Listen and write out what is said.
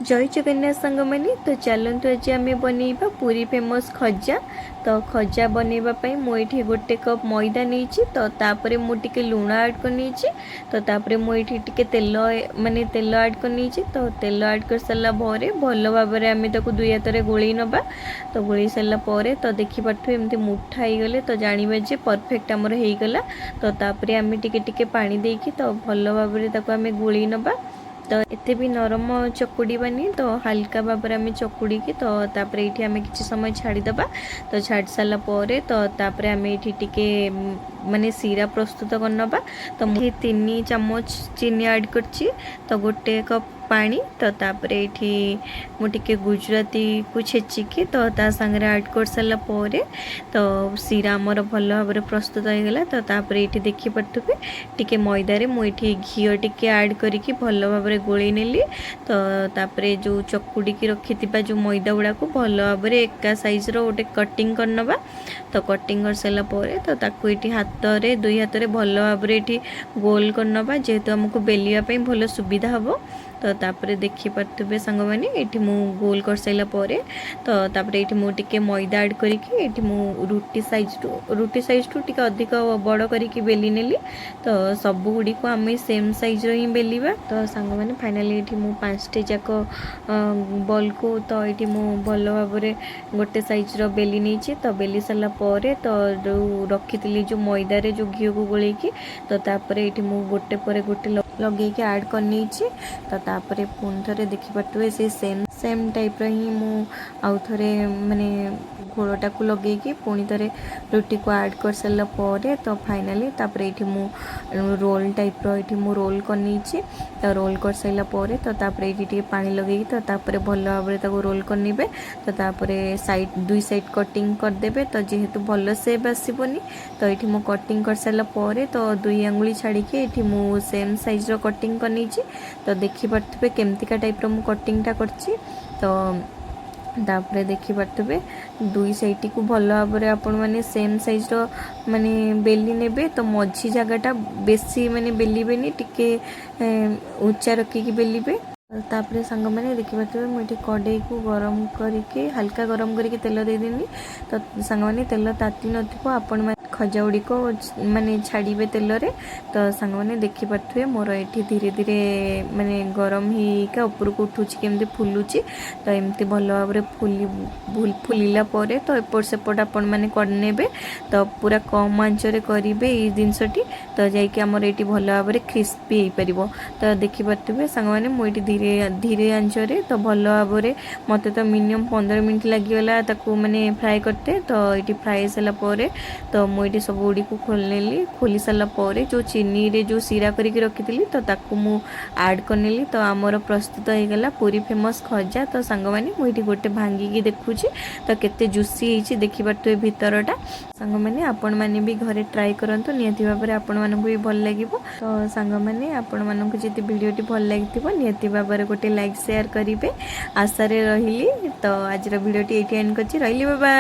ଜୟ ଜଗନ୍ନାଥ ସାଙ୍ଗମାନେ। ତ ଚାଲନ୍ତୁ, ଆଜି ଆମେ ବନେଇବା ପୁରୀ ଫେମସ୍ ଖଜା। ତ ଖଜା ବନେଇବା ପାଇଁ ମୁଁ ଏଇଠି 1 କପ୍ ମଇଦା ନେଇଛି। ତ ତାପରେ ମୁଁ ଟିକେ ଲୁଣ ଆଡ଼୍ କରିନେଇଛି। ତ ତାପରେ ମୁଁ ଏଇଠି ଟିକେ ତେଲ, ମାନେ ତେଲ ଆଡ଼୍ କରିନେଇଛି। ତ ତେଲ ଆଡ଼୍ କରିସାରିଲା ପରେ ଭଲ ଭାବରେ ଆମେ ତାକୁ ଦୁଇ ହାତରେ ଗୋଳେଇ ନେବା। ତ ଗୋଳେଇ ସାରିଲା ପରେ ତ ଦେଖିପାରୁଥିବେ, ଏମିତି ମୁଠା ହେଇଗଲେ ତ ଜାଣିବା ଯେ ପରଫେକ୍ଟ ଆମର ହେଇଗଲା। ତ ତାପରେ ଆମେ ଟିକେ ଟିକେ ପାଣି ଦେଇକି ତ ଭଲ ଭାବରେ ତାକୁ ଆମେ ଗୋଳେଇ ନେବା। ତ ଏତେ ବି ନରମ ଚକୁଡ଼ିବାନି, ତ ହାଲକା ଭାବରେ ଆମେ ଚକୁଡ଼ିକି ତ ତାପରେ ଏଇଠି ଆମେ କିଛି ସମୟ ଛାଡ଼ିଦେବା। ତ ଛାଡ଼ି ସାରିଲା ପରେ ତ ତାପରେ ଆମେ ଏଇଠି ଟିକେ ମାନେ ଶିରା ପ୍ରସ୍ତୁତ କରିନେବା। ତ ମୁଁ ଏଠି 3 ଚାମଚ ଚିନି ଆଡ଼୍ କରିଛି, ତ 1 କପ୍ ପାଣି। ତ ତାପରେ ଏଇଠି ମୁଁ ଟିକେ ଗୁଜୁରାତିକୁ ଛେଚିକି ତ ତା ସାଙ୍ଗରେ ଆଡ଼୍ କରିସାରିଲା ପରେ ତ ଶିରା ଆମର ଭଲ ଭାବରେ ପ୍ରସ୍ତୁତ ହେଇଗଲା। ତ ତାପରେ ଏଇଠି ଦେଖିପାରୁଥିବେ, ଟିକେ ମଇଦାରେ ମୁଁ ଏଇଠି ଘିଅ ଟିକେ ଆଡ଼୍ କରିକି ଭଲ ଭାବରେ ଗୋଳେଇ ନେଲି। ତ ତାପରେ ଯେଉଁ ଚକୁଡ଼ିକି ରଖିଥିବା ଯେଉଁ ମଇଦା ଗୁଡ଼ାକୁ ଭଲ ଭାବରେ ଏକା ସାଇଜ୍ର ଗୋଟେ କଟିଂ କରିନେବା। ତ କଟିଂ କରିସାରିଲା ପରେ ତ ତାକୁ ଏଇଠି ହାତରେ, ଦୁଇ ହାତରେ ଭଲ ଭାବରେ ଏଇଠି ଗୋଲ କରିନେବା, ଯେହେତୁ ଆମକୁ ବେଲିବା ପାଇଁ ଭଲ ସୁବିଧା ହେବ। ତ ତାପରେ ଦେଖିପାରୁଥିବେ ସାଙ୍ଗମାନେ, ଏଇଠି ମୁଁ ଗୋଲ କରିସାରିଲା ପରେ ତ ତାପରେ ଏଇଠି ମୁଁ ଟିକେ ମଇଦା ଆଡ଼୍ କରିକି ଏଇଠି ମୁଁ ରୁଟି ସାଇଜ୍ଠୁ ଟିକେ ଅଧିକ ବଡ଼ କରିକି ବେଲି ନେଲି। ତ ସବୁଗୁଡ଼ିକୁ ଆମେ ସେମ୍ ସାଇଜ୍ର ହିଁ ବେଲିବା। ତ ସାଙ୍ଗମାନେ, ଫାଇନାଲି ଏଇଠି ମୁଁ ପାଞ୍ଚଟି ଯାକ ବଲ୍କୁ ତ ଏଇଠି ମୁଁ ଭଲ ଭାବରେ ଗୋଟେ ସାଇଜ୍ର ବେଲି ନେଇଛି। ତ ବେଲି ସାରିଲା ପରେ ତ ଯେଉଁ ରଖିଥିଲି ଯେଉଁ ମଇଦାରେ ଯେଉଁ ଘିଅକୁ ଗୋଳେଇକି, ତ ତାପରେ ଏଇଠି ମୁଁ ଗୋଟେ ପରେ ଗୋଟେ ଲଗେଇକି ଆଡ଼୍ କରିନେଇଛି। ତ ତାପରେ ପୁଣି ଥରେ ଦେଖିପାରୁଥିବେ, ସେ ସେମ୍ ସେମ୍ ଟାଇପ୍ର ହିଁ ମୁଁ ଆଉ ଥରେ ମାନେ ଘୋଳଟାକୁ ଲଗେଇକି ପୁଣି ଥରେ ରୁଟିକୁ ଆଡ଼୍ କରିସାରିଲା ପରେ ତ ଫାଇନାଲି ତାପରେ ଏଇଠି ମୁଁ ରୋଲ୍ ଟାଇପ୍ର ଏଇଠି ମୁଁ ରୋଲ୍ କରିନେଇଛି। ତ ରୋଲ୍ କରିସାରିଲା ପରେ ତ ତାପରେ ଏଇଠି ଟିକେ ପାଣି ଲଗେଇକି ତ ତାପରେ ଭଲ ଭାବରେ ତାକୁ ରୋଲ୍ କରିନେବେ। ତ ତାପରେ ସାଇଡ଼୍, ଦୁଇ ସାଇଡ଼୍ କଟିଂ କରିଦେବେ, ତ ଯେହେତୁ ଭଲ ସେପ୍ ଆସିବନି। ତ ଏଇଠି ମୁଁ କଟିଂ କରିସାରିଲା ପରେ ତ ଦୁଇ ଆଙ୍ଗୁଳି ଛାଡ଼ିକି ଏଇଠି ମୁଁ ସେମ୍ ସାଇଜ୍ର କଟିଂ କରିନେଇଛି। ତ ଦେଖିପାରୁଥିବେ କେମିତିକା ଟାଇପ୍ର ମୁଁ କଟିଂଟା କରିଛି। ତ ତାପରେ ଦେଖିପାରୁଥିବେ, ଦୁଇ ସାଇଡ଼ଟିକୁ ଭଲ ଭାବରେ ଆପଣମାନେ ସେମ୍ ସାଇଜ୍ର ମାନେ ବେଲି ନେବେ। ତ ମଝି ଜାଗାଟା ବେଶୀ ମାନେ ବେଲିବେନି, ଟିକେ ଉଞ୍ଚା ରଖିକି ବେଲିବେ। ତାପରେ ସାଙ୍ଗମାନେ ଦେଖିପାରୁଥିବେ, ମୁଁ ଏଠି କଡ଼େଇକୁ ଗରମ କରିକି, ହାଲକା ଗରମ କରିକି ତେଲ ଦେଇଦେଲି। ତ ସାଙ୍ଗମାନେ, ତେଲ ତାତି ନଥିବ, ଆପଣମାନେ ଖଜା ଗୁଡ଼ିକ ମାନେ ଛାଡ଼ିବେ ତେଲରେ। ତ ସାଙ୍ଗମାନେ ଦେଖିପାରୁଥିବେ, ମୋର ଏଠି ଧୀରେ ଧୀରେ ମାନେ ଗରମ ହେଇକା ଉପରକୁ ଉଠୁଛି, କେମିତି ଫୁଲୁଛି। ତ ଏମିତି ଭଲ ଭାବରେ ଫୁଲିଲା ପରେ ତ ଏପଟ ସେପଟ ଆପଣମାନେ କରିନେବେ। ତ ପୁରା କମ୍ ଆଞ୍ଚରେ କରିବେ ଏଇ ଜିନିଷଟି, ତ ଯାଇକି ଆମର ଏଇଠି ଭଲ ଭାବରେ କ୍ରିସ୍ପି ହେଇପାରିବ। ତ ଦେଖିପାରୁଥିବେ ସାଙ୍ଗମାନେ, ମୁଁ ଏଇଠି ଧୀରେ ଧୀରେ ଆଞ୍ଚରେ ତ ଭଲ ଭାବରେ ମୋତେ ତ ମିନିମମ୍ 15 ମିନିଟ୍ ଲାଗିଗଲା ତାକୁ ମାନେ ଫ୍ରାଏ କରତେ। ତ ଏଇଠି ଫ୍ରାଏ ହେଇସାରିଲା ପରେ ତ ମୁଁ ଏଇଠି ସବୁ ଗୁଡ଼ିକୁ ଖୋଲିନେଲି। ଖୋଲି ସାରିଲା ପରେ ଯେଉଁ ଚିନିରେ ଯେଉଁ ଶିରା କରିକି ରଖିଥିଲି, ତ ତାକୁ ମୁଁ ଆଡ଼୍ କରିନେଲି। ତ ଆମର ପ୍ରସ୍ତୁତ ହେଇଗଲା ପୁରୀ ଫେମସ୍ ଖଜା। ତ ସାଙ୍ଗମାନେ, ମୁଁ ଏଇଠି ଗୋଟେ ଭାଙ୍ଗିକି ଦେଖୁଛି, ତ କେତେ ଜୁସି ହେଇଛି ଦେଖିପାରୁଥିବେ ଭିତରଟା। ସାଙ୍ଗମାନେ, ଆପଣମାନେ ବି ଘରେ ଟ୍ରାଏ କରନ୍ତୁ, ନିହାତି ଭାବରେ ଆପଣମାନଙ୍କୁ ବି ଭଲ ଲାଗିବ। ତ ସାଙ୍ଗମାନେ, ଆପଣମାନଙ୍କୁ ଯଦି ଭିଡ଼ିଓଟି ଭଲ ଲାଗିଥିବ, ନିହାତି ଭାବରେ ଗୋଟେ ଲାଇକ୍, ସେୟାର କରିବେ ଆଶାରେ ରହିଲି। ତ ଆଜିର ଭିଡ଼ିଓଟି ଏଇଠି ଏଣ୍ଡ କରୁଛି। ରହିଲି, ବାଏ।